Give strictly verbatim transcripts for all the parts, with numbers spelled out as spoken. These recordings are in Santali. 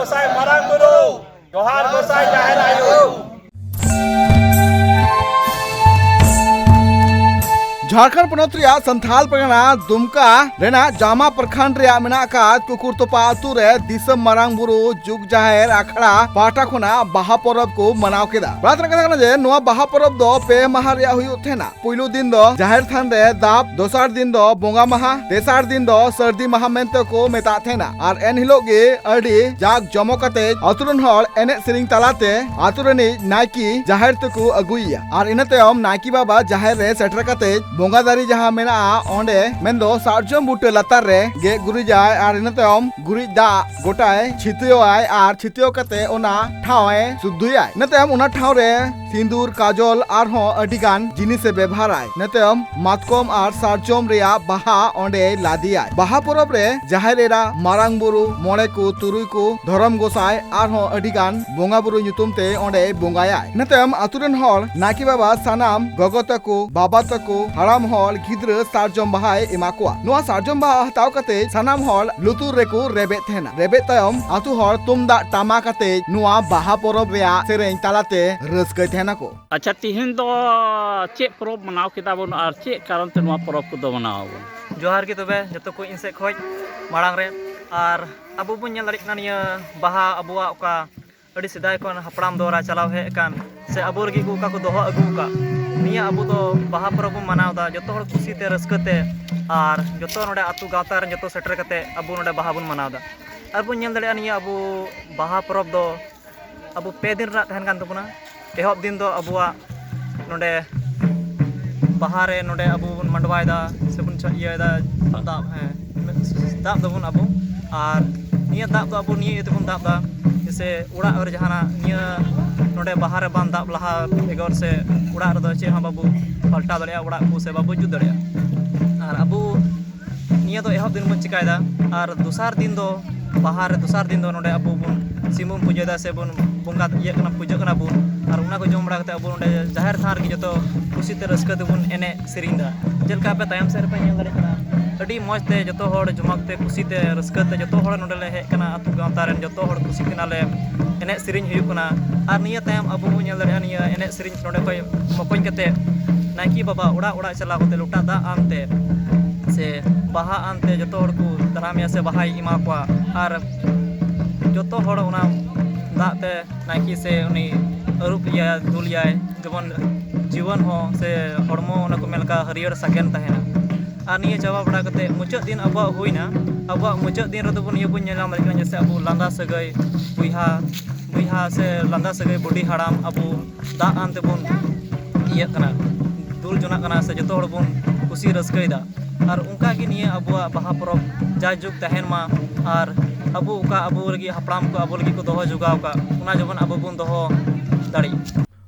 ᱜᱚᱸᱥᱟᱭ ᱢᱟᱨᱟᱝ ᱵᱩᱨᱩ, ᱡᱚᱦᱟᱨ ᱜᱚᱸᱥᱟᱭ ᱡᱟᱦᱮᱨ ᱟᱭᱳ᱾ ᱡᱷᱟᱲᱠᱷᱚᱸᱰ ᱯᱚᱱᱚᱛ ᱨᱮᱭᱟᱜ ᱥᱟᱱᱛᱷᱟᱞ ᱯᱟᱨᱜᱟᱱᱟ ᱫᱩᱢᱠᱟ ᱨᱮᱱᱟᱜ ᱡᱟᱢᱟ ᱯᱨᱚᱠᱷᱚᱸᱰ ᱨᱮᱭᱟᱜ ᱢᱮᱱᱟᱜ ᱟᱠᱟᱫ ᱠᱩᱠᱩᱨ ᱛᱚᱯᱟ ᱟᱹᱛᱩ ᱨᱮ ᱫᱤᱥᱚᱢ ᱢᱟᱨᱟᱝ ᱵᱩᱨᱩ ᱡᱩᱜᱽ ᱡᱟᱦᱮᱨ ᱟᱠᱷᱲᱟ ᱯᱟᱦᱴᱟ ᱠᱷᱚᱱᱟᱜ ᱵᱟᱦᱟ ᱯᱚᱨᱚᱵᱽ ᱠᱚ ᱢᱟᱱᱟᱣ ᱠᱮᱫᱟ᱾ ᱵᱟᱲᱟᱭ ᱛᱮᱱᱟᱜ ᱠᱟᱛᱷᱟ ᱠᱟᱱᱟ ᱡᱮ ᱱᱚᱣᱟ ᱵᱟᱦᱟ ᱯᱚᱨᱚᱵᱽ ᱫᱚ ᱯᱮ ᱢᱟᱦᱟ ᱨᱮᱭᱟᱜ ᱦᱩᱭᱩᱜ ᱛᱟᱦᱮᱱᱟ᱾ ᱯᱩᱭᱞᱩ ᱫᱤᱱ ᱫᱚ ᱡᱟᱦᱮᱨ ᱛᱷᱟᱱ ᱨᱮ ᱫᱟᱵ, ᱫᱚᱥᱟᱨ ᱫᱤᱱ ᱫᱚ ᱵᱚᱸᱜᱟ ᱢᱟᱦᱟ, ᱛᱮᱥᱟᱨ ᱫᱤᱱ ᱫᱚ ᱥᱟᱹᱨᱫᱤ ᱢᱟᱦᱟ ᱢᱮᱱᱛᱮ ᱠᱚ ᱢᱮᱛᱟᱜ ᱛᱟᱦᱮᱱᱟ᱾ ᱟᱨ ᱮᱱ ᱦᱤᱞᱳᱜ ᱜᱮ ᱟᱹᱰᱤ ᱡᱟᱠ ᱡᱚᱢᱚᱠ ᱠᱟᱛᱮ ᱟᱛᱳ ᱨᱮᱱ ᱦᱚᱲ ᱮᱱᱮᱡ ᱥᱮᱨᱮᱧ ᱛᱟᱞᱟᱛᱮ ᱟᱛᱳ ᱨᱤᱱᱤᱡ ᱱᱟᱭᱠᱮ ᱡᱟᱦᱮᱨ ᱛᱮᱠᱚ ᱟᱹᱜᱩᱭᱮᱭᱟ᱾ ᱟᱨ ᱤᱱᱟᱹ ᱛᱟᱭᱚᱢ ᱱᱟᱭᱠᱮ ᱵᱟᱵᱟ ᱡᱟᱦᱮᱨ ᱨᱮ ᱥᱮᱴᱮᱨ ᱠᱟᱛᱮ ᱵᱚᱸᱜᱟ ᱫᱟᱨᱮ ᱡᱟᱦᱟᱸ ᱢᱮᱱᱟᱜᱼᱟ ᱚᱸᱰᱮ, ᱢᱮᱱᱫᱚ ᱥᱟᱨᱡᱚᱢ ᱵᱩᱴᱟᱹ ᱞᱟᱛᱟᱨ ᱨᱮ ᱜᱮᱡ ᱜᱩᱨᱤᱡᱟᱭ ᱟᱨ ᱤᱱᱟᱹ ᱛᱟᱭᱚᱢ ᱜᱩᱨᱤᱡ ᱫᱟᱜ ᱜᱚᱴᱟᱭ ᱪᱷᱤᱛᱟᱹᱣᱟᱭ ᱟᱨ ᱪᱷᱤᱛᱟᱹᱣ ᱠᱟᱛᱮ ᱚᱱᱟ ᱴᱷᱟᱶ ᱮ ᱥᱩᱫᱽᱫᱷᱚᱭᱟᱭ᱾ ᱤᱱᱟᱹ ᱛᱟᱭᱚᱢ ᱚᱱᱟ ᱴᱷᱟᱶ ᱨᱮ ᱥᱤᱸᱫᱩᱨ, ᱠᱟᱡᱚᱞ ᱟᱨᱦᱚᱸ ᱟᱹᱰᱤ ᱜᱟᱱ ᱡᱤᱱᱤᱥ ᱮ ᱵᱮᱵᱷᱟᱨᱟᱭ᱾ ᱤᱱᱟᱹ ᱛᱟᱭᱚᱢ ᱢᱟᱛᱠᱚᱢ ᱟᱨ ᱥᱟᱨᱡᱚᱢ ᱨᱮᱭᱟᱜ ᱵᱟᱦᱟ ᱚᱸᱰᱮᱭ ᱞᱟᱫᱮᱭᱟᱭ᱾ ᱵᱟᱦᱟ ᱯᱚᱨᱚᱵᱽ ᱨᱮ ᱡᱟᱦᱮᱨ ᱮᱨᱟ, ᱢᱟᱨᱟᱝ ᱵᱩᱨᱩ, ᱢᱚᱬᱮ ᱠᱚ, ᱛᱩᱨᱩᱭ ᱠᱚ, ᱫᱷᱚᱨᱚᱢ ᱜᱚᱸᱥᱟᱭ ᱟᱨᱦᱚᱸ ᱟᱹᱰᱤ ᱜᱟᱱ ᱵᱚᱸᱜᱟ ᱵᱩᱨᱩ ᱧᱩᱛᱩᱢ ᱛᱮ ᱚᱸᱰᱮᱭ ᱵᱚᱸᱜᱟᱭᱟᱭ᱾ ᱤᱱᱟᱹ ᱛᱟᱭᱚᱢ ᱟᱛᱳ ᱨᱮᱱ ᱦᱚᱲ ᱱᱟᱭᱠᱮ ᱵᱟᱵᱟ ᱥᱟᱱᱟᱢ ᱜᱚᱜᱚ ᱛᱟᱠᱚ, ᱵᱟᱵᱟ ᱛᱟᱠᱚ, ᱦᱟᱲᱟᱢ ᱦᱚᱲ, ᱜᱤᱫᱽᱨᱟᱹ ᱥᱟᱨᱡᱚᱢ ᱵᱟᱦᱟᱭ ᱮᱢᱟ ᱠᱚᱣᱟ᱾ ᱱᱚᱣᱟ ᱥᱟᱨᱡᱚᱢ ᱵᱟᱦᱟ ᱦᱟᱛᱟᱣ ᱠᱟᱛᱮ ᱥᱟᱱᱟᱢ ᱦᱚᱲ ᱞᱩᱛᱩᱨ ᱨᱮᱠᱚ ᱨᱮᱵᱮᱫ ᱛᱟᱦᱮᱱᱟ᱾ ᱨᱮᱵᱮᱫ ᱛᱟᱭᱚᱢ ᱟᱛᱳ ᱦᱚᱲ ᱛᱩᱢᱫᱟᱜ ᱴᱟᱢᱟᱠ ᱟᱛᱮ ᱱᱚᱣᱟ ᱵᱟᱦᱟ ᱯᱚᱨᱚᱵᱽ ᱨᱮᱭᱟᱜ ᱥᱮᱨᱮᱧ ᱛᱟᱞᱟᱛᱮ ᱨᱟᱹᱥᱠᱟᱹᱭ ᱛᱟᱦᱮᱱᱟᱠᱚ᱾ ᱟᱪᱪᱷᱟ, ᱛᱤᱦᱤᱧ ᱫᱚ ᱪᱮᱫ ᱯᱚᱨᱚᱵᱽ ᱢᱟᱱᱟᱣ ᱠᱮᱫᱟ ᱵᱚᱱ ᱟᱨ ᱪᱮᱫ ᱠᱟᱨᱚᱱ ᱛᱮ ᱱᱚᱣᱟ ᱯᱚᱨᱚᱵᱽ ᱠᱚᱫᱚ ᱢᱟᱱᱟᱣ ᱟᱵᱚᱱ? ᱡᱚᱦᱟᱨ ᱜᱮ ᱛᱚᱵᱮ ᱡᱚᱛᱚ ᱠᱚ ᱤᱧ ᱥᱮᱫ ᱠᱷᱚᱡ ᱢᱟᱲᱟᱝ ᱨᱮ᱾ ᱟᱨ ᱟᱵᱚ ᱵᱚᱱ ᱧᱮᱞ ᱫᱟᱲᱮᱭᱟᱜ ᱠᱟᱱᱟ ᱱᱤᱭᱟᱹ ᱵᱟᱦᱟ ᱟᱵᱚᱣᱟᱜ ᱚᱠᱟ ᱟᱹᱰᱤ ᱥᱮᱫᱟᱭ ᱠᱷᱚᱱ ᱦᱟᱯᱲᱟᱢ ᱫᱚᱨᱟ ᱪᱟᱞᱟᱣ ᱦᱮᱡ ᱟᱠᱟᱱ ᱥᱮ ᱟᱵᱚ ᱞᱟᱹᱜᱤᱫ ᱠᱚ ᱚᱠᱟ ᱠᱚ ᱫᱚᱦᱚ ᱟᱹᱜᱩ ᱟᱠᱟᱫ, ᱱᱤᱭᱟᱹ ᱟᱵᱚ ᱫᱚ ᱵᱟᱦᱟ ᱯᱚᱨᱚᱵᱽ ᱵᱚᱱ ᱢᱟᱱᱟᱣ ᱮᱫᱟ ᱡᱚᱛᱚ ᱦᱚᱲ ᱠᱩᱥᱤ ᱛᱮ ᱨᱟᱹᱥᱠᱟᱹ ᱛᱮ᱾ ᱟᱨ ᱡᱚᱛᱚ ᱱᱚᱰᱮ ᱟᱹᱛᱩ ᱜᱟᱶᱛᱟ ᱨᱮᱱ ᱡᱚᱛᱚ ᱥᱮᱴᱮᱨ ᱠᱟᱛᱮ ᱟᱵᱚ ᱱᱚᱰᱮ ᱵᱟᱦᱟ ᱵᱚᱱ ᱢᱟᱱᱟᱣ ᱮᱫᱟ᱾ ᱟᱨ ᱵᱚᱱ ᱧᱮᱞ ᱫᱟᱲᱮᱭᱟᱜᱼᱟ ᱱᱤᱭᱟᱹ ᱟᱵᱚ ᱵᱟᱦᱟ ᱯᱚᱨᱚᱵᱽ ᱫᱚ ᱟᱵᱚ ᱯᱮ ᱫᱤᱱ ᱨᱮᱱᱟᱜ ᱛᱟᱦᱮᱱ ᱠᱟᱱ ᱛᱟᱵᱚᱱᱟ᱾ ᱮᱦᱚᱵ ᱫᱤᱱ ᱫᱚ ᱟᱵᱚᱣᱟᱜ ᱱᱚᱰᱮ ᱵᱟᱦᱟ ᱨᱮ ᱱᱚᱰᱮ ᱟᱵᱚ ᱵᱚᱱ ᱢᱟᱰᱣᱟᱭᱮᱫᱟ ᱥᱮᱵᱚᱱ ᱪᱷᱟ-, ᱤᱭᱟᱹᱭᱮᱫᱟ ᱫᱟᱵ, ᱦᱮᱸ, ᱫᱟᱵ ᱫᱟᱵᱚᱱ ᱟᱵᱚ᱾ ᱟᱨ ᱱᱤᱭᱟᱹ ᱫᱟᱵ ᱫᱚ ᱟᱵᱚ ᱱᱤᱭᱟᱹ ᱤᱭᱟᱹ ᱛᱮᱵᱚᱱ ᱫᱟᱵ ᱮᱫᱟ, ᱡᱮᱭᱥᱮ ᱚᱲᱟᱜ ᱨᱮ ᱡᱟᱦᱟᱱᱟᱜ ᱱᱤᱭᱟᱹ ᱱᱚᱰᱮ ᱵᱟᱦᱟ ᱨᱮ ᱵᱟᱝ ᱫᱟᱵ ᱞᱟᱦᱟ ᱵᱮᱜᱚᱨ ᱥᱮ ᱚᱲᱟᱜ ᱨᱮᱫᱚ ᱪᱮᱫ ᱦᱚᱸ ᱵᱟᱵᱚ ᱯᱟᱞᱴᱟᱣ ᱫᱟᱲᱮᱭᱟᱜᱼᱟ, ᱚᱲᱟᱜ ᱠᱚ ᱥᱮ ᱵᱟᱵᱚ ᱡᱩᱛ ᱫᱟᱲᱮᱭᱟᱜᱼᱟ᱾ ᱟᱨ ᱟᱵᱚ ᱱᱤᱭᱟᱹ ᱫᱚ ᱮᱦᱚᱵ ᱫᱤᱱ ᱵᱚᱱ ᱪᱤᱠᱟᱭᱮᱫᱟ᱾ ᱟᱨ ᱫᱚᱥᱟᱨ ᱫᱤᱱ ᱫᱚ, ᱵᱟᱦᱟ ᱨᱮ ᱫᱚᱥᱟᱨ ᱫᱤᱱ ᱫᱚ ᱱᱚᱰᱮ ᱟᱵᱚ ᱵᱚᱱ ᱥᱤᱢ ᱵᱚᱱ ᱯᱩᱡᱟᱹᱭᱮᱫᱟ ᱥᱮ ᱵᱚᱱ ᱵᱚᱸᱜᱟ ᱤᱭᱟᱹᱜ ᱠᱟᱱᱟ, ᱯᱩᱡᱟᱹᱜ ᱠᱟᱱᱟ ᱵᱚᱱ᱾ ᱟᱨ ᱚᱱᱟ ᱠᱚ ᱡᱚᱢ ᱵᱟᱲᱟ ᱠᱟᱛᱮ ᱟᱵᱚ ᱱᱚᱰᱮ ᱡᱟᱦᱮᱨ ᱛᱷᱟᱱ ᱨᱮᱜᱮ ᱡᱚᱛᱚ ᱠᱩᱥᱤ ᱛᱮ ᱨᱟᱹᱥᱠᱟᱹ ᱛᱮᱵᱚᱱ ᱮᱱᱮᱡ ᱥᱮᱨᱮᱧ ᱮᱫᱟ᱾ ᱪᱮᱫ ᱞᱮᱠᱟ ᱟᱯᱮ ᱛᱟᱭᱚᱢ ᱥᱮᱫ ᱨᱮᱯᱮ ᱧᱮᱞ ᱫᱟᱲᱮᱭᱟᱜ ᱠᱟᱱᱟ, ᱟᱹᱰᱤ ᱢᱚᱡᱽ ᱛᱮ ᱡᱚᱛᱚ ᱦᱚᱲ ᱡᱚᱢᱟᱠ ᱛᱮ ᱠᱩᱥᱤ ᱛᱮ ᱨᱟᱹᱥᱠᱟᱹ ᱛᱮ ᱡᱚᱛᱚ ᱦᱚᱲ ᱱᱚᱰᱮ ᱞᱮ ᱦᱮᱡ ᱟᱠᱟᱱᱟ᱾ ᱟᱹᱛᱩ ᱜᱟᱶᱛᱟ ᱨᱮᱱ ᱡᱚᱛᱚ ᱦᱚᱲ ᱠᱩᱥᱤ ᱠᱟᱱᱟᱞᱮ, ᱮᱱᱮᱡ ᱥᱮᱨᱮᱧ ᱦᱩᱭᱩᱜ ᱠᱟᱱᱟ᱾ ᱟᱨ ᱱᱤᱭᱟᱹ ᱛᱟᱭᱚᱢ ᱟᱵᱚ ᱵᱚᱱ ᱧᱮᱞ ᱫᱟᱲᱮᱭᱟᱜᱼᱟ, ᱱᱤᱭᱟᱹ ᱮᱱᱮᱡ ᱥᱮᱨᱮᱧ ᱱᱚᱰᱮ ᱠᱷᱚᱡ ᱢᱚᱠᱚᱧ ᱠᱟᱛᱮ ᱱᱟᱭᱠᱮ ᱵᱟᱵᱟ ᱚᱲᱟᱜ ᱚᱲᱟᱜ ᱪᱟᱞᱟᱣ ᱠᱟᱛᱮ ᱞᱚᱴᱟ ᱫᱟᱜ ᱟᱱᱛᱮ ᱥᱮ ᱵᱟᱦᱟ ᱟᱱᱛᱮ ᱡᱚᱛᱚ ᱦᱚᱲ ᱠᱚ ᱫᱟᱨᱟᱢᱮᱭᱟ ᱥᱮ ᱵᱟᱦᱟᱭ ᱮᱢᱟ ᱠᱚᱣᱟ᱾ ᱟᱨ ᱡᱚᱛᱚ ᱦᱚᱲ ᱚᱱᱟ ᱫᱟᱜ ᱛᱮ ᱱᱟᱭᱠᱮ ᱥᱮ ᱩᱱᱤ ᱟᱹᱨᱩᱵ ᱮᱭᱟᱭ, ᱫᱩᱞ ᱮᱭᱟᱭ, ᱡᱮᱢᱚᱱ ᱡᱤᱭᱚᱱ ᱦᱚᱸ ᱥᱮ ᱦᱚᱲᱢᱚ ᱚᱱᱟ ᱠᱚ ᱢᱮᱱ ᱞᱮᱠᱟ ᱦᱟᱹᱨᱭᱟᱹᱲ ᱥᱟᱜᱮᱱ ᱛᱟᱦᱮᱱᱟ᱾ ᱟᱨ ᱱᱤᱭᱟᱹ ᱪᱟᱵᱟ ᱵᱟᱲᱟ ᱠᱟᱛᱮ ᱢᱩᱪᱟᱹᱫ ᱫᱤᱱ ᱟᱵᱚᱣᱟᱜ ᱦᱩᱭᱱᱟ᱾ ᱟᱵᱚᱣᱟᱜ ᱢᱩᱪᱟᱹᱫ ᱫᱤᱱ ᱨᱮᱫᱚ ᱵᱚᱱ ᱱᱤᱭᱟᱹ ᱵᱚᱱ ᱧᱮᱞ ᱧᱟᱢ ᱫᱟᱲᱮᱭᱟᱜ ᱠᱟᱱᱟ, ᱡᱮᱭᱥᱮ ᱟᱵᱚ ᱞᱟᱸᱫᱟ ᱥᱟᱹᱜᱟᱹᱭ ᱵᱚᱭᱦᱟ, ᱵᱚᱭᱦᱟ ᱥᱮ ᱞᱟᱸᱫᱟ ᱥᱟᱹᱜᱟᱹᱭ ᱵᱩᱰᱷᱤ ᱦᱟᱲᱟᱢ ᱟᱵᱚ ᱫᱟᱜ ᱟᱱ ᱛᱮᱵᱚᱱ ᱤᱭᱟᱹᱜ ᱠᱟᱱᱟ, ᱫᱩᱞ ᱡᱚᱱᱟᱜ ᱠᱟᱱᱟ ᱥᱮ ᱡᱚᱛᱚ ᱦᱚᱲ ᱵᱚᱱ ᱠᱩᱥᱤ ᱨᱟᱹᱥᱠᱟᱹᱭᱮᱫᱟ᱾ ᱟᱨ ᱚᱱᱠᱟ ᱜᱮ ᱱᱤᱭᱟᱹ ᱟᱵᱚᱣᱟᱜ ᱵᱟᱦᱟ ᱯᱚᱨᱚᱵᱽ ᱡᱟᱭᱡᱩᱜᱽ ᱛᱟᱦᱮᱱ ᱢᱟ᱾ ᱟᱨ ᱟᱵᱚ ᱚᱠᱟ ᱟᱵᱚ ᱞᱟᱹᱜᱤᱫ ᱦᱟᱯᱲᱟᱢ ᱠᱚ ᱟᱵᱚ ᱞᱟᱹᱜᱤᱫ ᱠᱚ ᱫᱚᱦᱚ ᱡᱚᱜᱟᱣ ᱟᱠᱟᱫ, ᱚᱱᱟ ᱡᱮᱢᱚᱱ ᱟᱵᱚ ᱵᱚᱱ ᱫᱚᱦᱚ ᱫᱟᱲᱮᱜ᱾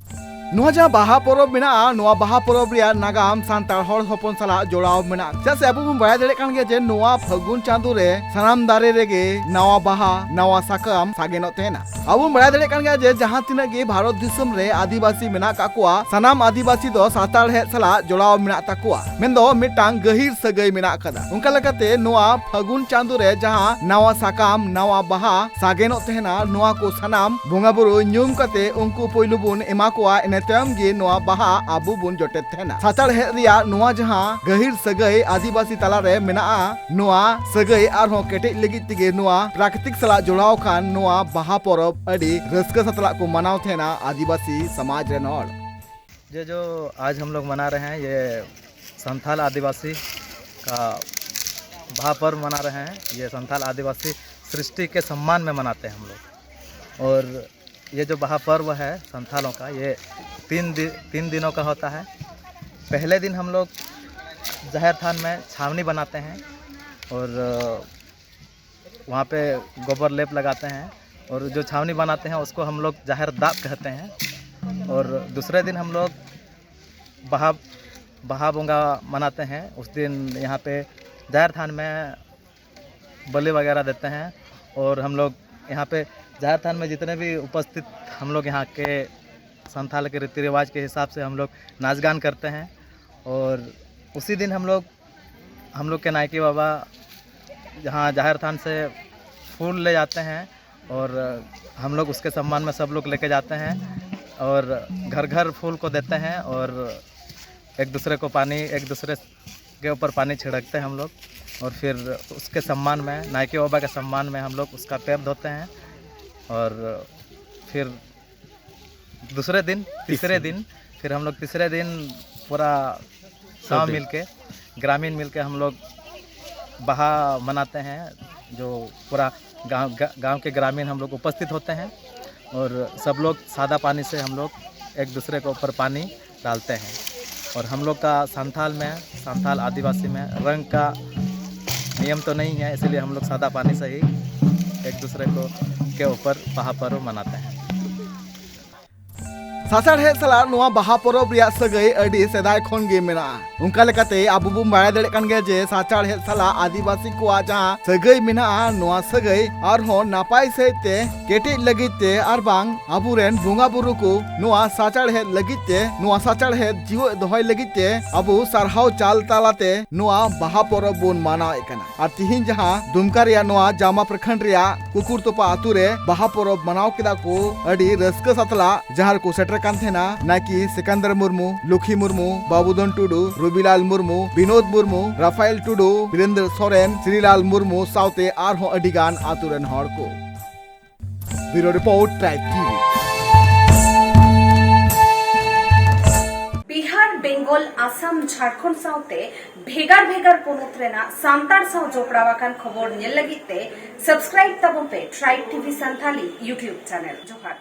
ᱱᱚᱣᱟ ᱡᱟᱦᱟᱸ ᱵᱟᱦᱟ ᱯᱚᱨᱚᱵᱽ ᱢᱮᱱᱟᱜᱼᱟ, ᱱᱚᱣᱟ ᱵᱟᱦᱟ ᱯᱚᱨᱚᱵᱽ ᱨᱮᱭᱟᱜ ᱱᱟᱜᱟᱢ ᱥᱟᱱᱛᱟᱲ ᱦᱚᱲ ᱦᱚᱯᱚᱱ ᱥᱟᱞᱟᱜ ᱡᱚᱲᱟᱣ ᱢᱮᱱᱟᱜᱼᱟ᱾ ᱪᱮᱫᱟᱜ ᱥᱮ ᱟᱵᱚ ᱵᱚᱱ ᱵᱟᱲᱟᱭ ᱫᱟᱲᱮᱭᱟᱜ ᱠᱟᱱ ᱜᱮᱭᱟ ᱡᱮ ᱱᱚᱣᱟ ᱯᱷᱟᱹᱜᱩᱱ ᱪᱟᱸᱫᱳ ᱨᱮ ᱥᱟᱱᱟᱢ ᱫᱟᱨᱮ ᱨᱮᱜᱮ ᱱᱟᱣᱟ ᱵᱟᱦᱟ, ᱱᱟᱣᱟ ᱥᱟᱠᱟᱢ ᱥᱟᱜᱮᱱᱚᱜ ᱛᱟᱦᱮᱱᱟ᱾ ᱟᱵᱚ ᱵᱚᱱ ᱵᱟᱲᱟᱭ ᱫᱟᱲᱮᱭᱟᱜ ᱠᱟᱱ ᱜᱮᱭᱟ ᱡᱮ ᱡᱟᱦᱟᱸ ᱛᱤᱱᱟᱹᱜ ᱜᱮ ᱵᱷᱟᱨᱚᱛ ᱫᱤᱥᱚᱢ ᱨᱮ ᱟᱹᱫᱤᱵᱟᱹᱥᱤ ᱢᱮᱱᱟᱜ ᱟᱠᱟᱫ ᱠᱚᱣᱟ, ᱥᱟᱱᱟᱢ ᱟᱹᱫᱤᱵᱟᱹᱥᱤ ᱫᱚ ᱥᱟᱱᱛᱟᱲ ᱦᱮᱡ ᱥᱟᱞᱟᱜ ᱡᱚᱲᱟᱣ ᱢᱮᱱᱟᱜ ᱛᱟᱠᱚᱣᱟ, ᱢᱮᱱᱫᱚ ᱢᱤᱫᱴᱟᱝ ᱜᱟᱹᱦᱤᱨ ᱥᱟᱹᱜᱟᱹᱭ ᱢᱮᱱᱟᱜ ᱟᱠᱟᱫᱟ᱾ ᱚᱱᱠᱟ ᱞᱮᱠᱟᱛᱮ ᱱᱚᱣᱟ ᱯᱷᱟᱹᱜᱩᱱ ᱪᱟᱸᱫᱳ ᱨᱮ ᱡᱟᱦᱟᱸ ᱱᱟᱣᱟ ᱥᱟᱠᱟᱢ, ᱱᱟᱣᱟ ᱵᱟᱦᱟ ᱥᱟᱜᱮᱱᱚᱜ ᱛᱟᱦᱮᱱᱟ, ᱱᱚᱣᱟ ᱠᱚ ᱥᱟᱱᱟᱢ ᱵᱚᱸᱜᱟ ᱵᱩᱨᱩ ᱧᱩᱢ ᱠᱟᱛᱮ ᱩᱱᱠᱩ ᱯᱩᱭᱞᱩ ᱵᱚᱱ ᱮᱢᱟ ᱠᱚᱣᱟ, ᱤᱱᱟᱹ ᱛᱟᱭᱚᱢ ᱜᱮ ᱱᱚᱣᱟ ᱵᱟᱦᱟ ᱟᱵᱚ ᱵᱚᱱ ᱡᱚᱴᱮᱫ ᱛᱟᱦᱮᱱᱟ᱾ ᱥᱟᱱᱛᱟᱲ ᱦᱮᱡ ᱨᱮᱭᱟᱜ ᱱᱚᱣᱟ ᱡᱟᱦᱟᱸ ᱜᱟᱹᱦᱤᱨ ᱥᱟᱹᱜᱟᱹᱭ ᱟᱹᱫᱤᱵᱟᱹᱥᱤ ᱛᱟᱞᱟᱨᱮ ᱢᱮᱱᱟᱜᱼᱟ, ᱱᱚᱣᱟ ᱥᱟᱹᱜᱟᱹᱭ ᱟᱨᱦᱚᱸ ᱠᱮᱴᱮᱡ ᱞᱟᱹᱜᱤᱫ ᱛᱮᱜᱮ ᱱᱚᱣᱟ ᱯᱨᱟᱠᱨᱤᱛᱤᱠ ᱥᱟᱞᱟᱜ ᱡᱚᱲᱟᱣ ᱠᱷᱟᱱ ᱱᱚᱣᱟ ᱵᱟᱦᱟ ᱯᱚᱨᱚᱵᱽ ᱟᱹᱰᱤ ᱨᱟᱹᱥᱠᱟᱹ ᱥᱟᱛᱞᱟᱜ ᱠᱚ ᱢᱟᱱᱟᱣ ᱛᱟᱦᱮᱱᱟ ᱟᱹᱫᱤᱵᱟᱹᱥᱤ ᱥᱚᱢᱟᱡᱽ ᱨᱮᱱ ᱦᱚᱲ᱾ ये जो आज हम लोग मना रहे हैं, ये संथाल आदिवासी का बहा पर्व मना रहे हैं। ये संथाल आदिवासी सृष्टि के सम्मान में मनाते हैं हम लोग। और ये जो बहा पर्व है संथालों का, ये तीन दि-, तीन दिनों का होता है। पहले दिन हम लोग जाहिर थान में छावनी बनाते हैं और वहाँ पे गोबर लेप लगाते हैं और जो छावनी बनाते हैं उसको हम लोग जाहिर दाब कहते हैं। और दूसरे दिन हम लोग बहा बहा बोंगा मनाते हैं। उस दिन यहाँ पे जाहिर थान में बलि वगैरह देते हैं और हम लोग यहाँ पे जाहिर थान में जितने भी उपस्थित हम लोग यहाँ के संथाल के रीति रिवाज के हिसाब से हम लोग नाच गान करते हैं। और उसी दिन हम लोग हम लोग के नायके बाबा जहाँ जाहिर थान से फूल ले जाते हैं और हम लोग उसके सम्मान में सब लोग लेके जाते हैं और घर घर फूल को देते हैं और एक दूसरे को पानी, एक दूसरे के ऊपर पानी छिड़कते हैं हम लोग। और फिर उसके सम्मान में, नायके बाबा के सम्मान में हम लोग उसका पैर धोते हैं। और फिर दूसरे दिन, तीसरे दिन, फिर हम लोग तीसरे दिन पूरा गांव मिलके, ग्रामीण मिलके हम लोग बहा मनाते हैं। जो पूरा गांव, गा-, गांव के ग्रामीण हम लोग उपस्थित होते हैं और सब लोग सादा पानी से हम लोग एक दूसरे के ऊपर पानी डालते हैं। और हम लोग का संथाल में, संथाल आदिवासी में रंग का नियम तो नहीं है, इसीलिए हम लोग सादा पानी से ही एक दूसरे को, के ऊपर बहा पर्व मनाते हैं। ᱥᱟᱥᱟᱲᱦᱮᱫ ᱥᱟᱞᱟᱜ ᱱᱚᱣᱟ ᱵᱟᱦᱟ ᱯᱚᱨᱚᱵᱽ ᱨᱮᱭᱟᱜ ᱥᱟᱹᱜᱟᱹᱭ ᱟᱹᱰᱤ ᱥᱮᱫᱟᱭ ᱠᱷᱚᱱ ᱜᱮ ᱢᱮᱱᱟᱜᱼᱟ᱾ ᱚᱱᱠᱟ ᱞᱮᱠᱟᱛᱮ ᱟᱵᱚ ᱵᱚᱱ ᱵᱟᱲᱟᱭ ᱫᱟᱲᱮᱭᱟᱜ ᱠᱟᱱ ᱜᱮᱭᱟ ᱡᱮ ᱥᱟᱪᱟᱲᱦᱮᱫ ᱥᱟᱞᱟᱜ ᱟᱹᱫᱤᱵᱟᱹᱥᱤ ᱠᱚᱣᱟᱜ ᱡᱟᱦᱟᱸ ᱥᱟᱹᱜᱟᱹᱭ ᱢᱮᱱᱟᱜᱼᱟ, ᱱᱚᱣᱟ ᱥᱟᱹᱜᱟᱹᱭ ᱟᱨᱦᱚᱸ ᱱᱟᱯᱟᱭ ᱥᱟᱹᱦᱤᱡ ᱛᱮ ᱠᱮᱴᱮᱡ ᱞᱟᱹᱜᱤᱫ ᱛᱮ ᱟᱨ ᱵᱟᱝ ᱟᱵᱚᱨᱮᱱ ᱵᱚᱸᱜᱟ ᱵᱩᱨᱩ ᱠᱚ ᱱᱚᱣᱟ ᱥᱟᱪᱟᱲᱦᱮᱫ ᱞᱟᱹᱜᱤᱫ ᱛᱮ, ᱱᱚᱣᱟ ᱥᱟᱪᱟᱲᱦᱮᱫ ᱡᱤᱣᱮᱫ ᱫᱚᱦᱚᱭ ᱞᱟᱹᱜᱤᱫ ᱛᱮ ᱟᱵᱚ ᱥᱟᱨᱦᱟᱣ ᱪᱟᱞ ᱛᱟᱞᱟᱛᱮ ᱱᱚᱣᱟ ᱵᱟᱦᱟ ᱯᱚᱨᱚᱵᱽ ᱵᱚᱱ ᱢᱟᱱᱟᱣᱮᱫ ᱠᱟᱱᱟ᱾ ᱟᱨ ᱛᱤᱦᱤᱧ ᱡᱟᱦᱟᱸ ᱫᱩᱢᱠᱟ ᱨᱮᱭᱟᱜ ᱱᱚᱣᱟ ᱡᱟᱢᱟ ᱯᱨᱚᱠᱷᱚᱸᱰ ᱨᱮᱭᱟᱜ ᱠᱩᱠᱩᱨ ᱛᱚᱯᱟ ᱟᱛᱩ ᱨᱮ ᱵᱟᱦᱟ ᱯᱚᱨᱚᱵᱽ ᱢᱟᱱᱟᱣ ᱠᱮᱫᱟ ᱠᱚ ᱟᱹᱰᱤ ᱨᱟᱹᱥᱠᱟᱹ ᱥᱟᱛᱞᱟᱜ, ᱡᱟᱦᱟᱸ ᱨᱮᱠᱚ ᱥᱮᱴᱮᱨ ᱠᱟᱱ ᱛᱟᱦᱮᱱᱟ ᱱᱟᱭᱠᱮ ᱥᱤᱠᱟᱱᱫᱟᱨ ᱢᱩᱨᱢᱩ, ᱞᱩᱠᱷᱤ ᱢᱩᱨᱢᱩ, ᱵᱟᱵᱩᱫᱷᱚᱱ ᱴᱩᱰᱩ, ᱨᱚᱵᱤᱞᱟᱞ ᱢᱩᱨᱢᱩ, ᱵᱤᱱᱳᱫ ᱢᱩᱨᱢᱩ, ᱨᱟᱯᱷᱟᱭᱮᱞ ᱴᱩᱰᱩ, ᱵᱤᱨᱮᱱᱫᱨᱚ ᱥᱚᱨᱮᱱ, ᱥᱨᱤᱞᱟᱞ ᱢᱩᱨᱢᱩ ᱥᱟᱶᱛᱮ ᱟᱨᱦᱚᱸ ᱟᱹᱰᱤ ᱜᱟᱱ ᱟᱛᱩ ᱨᱮᱱ ᱦᱚᱲ ᱠᱚ᱾ Bureau report, tribe TV. Bihar, Bengal, Assam, Jharkhand ᱥᱟᱶᱛᱮ ᱵᱷᱮᱜᱟᱨ ᱵᱷᱮᱜᱟᱨ ᱯᱚᱱᱚᱛ ᱨᱮᱱᱟᱜ ᱥᱟᱱᱛᱟᱲ ᱥᱟᱶ ᱡᱚᱯᱲᱟᱣ ᱟᱠᱟᱱ ᱠᱷᱚᱵᱚᱨ ᱧᱮᱞ ᱞᱟᱹᱜᱤᱫ ᱛᱮ subscribe ᱛᱟᱵᱚᱱ ᱯᱮ Tribe T V Santhali YouTube channel᱾ ᱡᱚᱦᱟᱨ᱾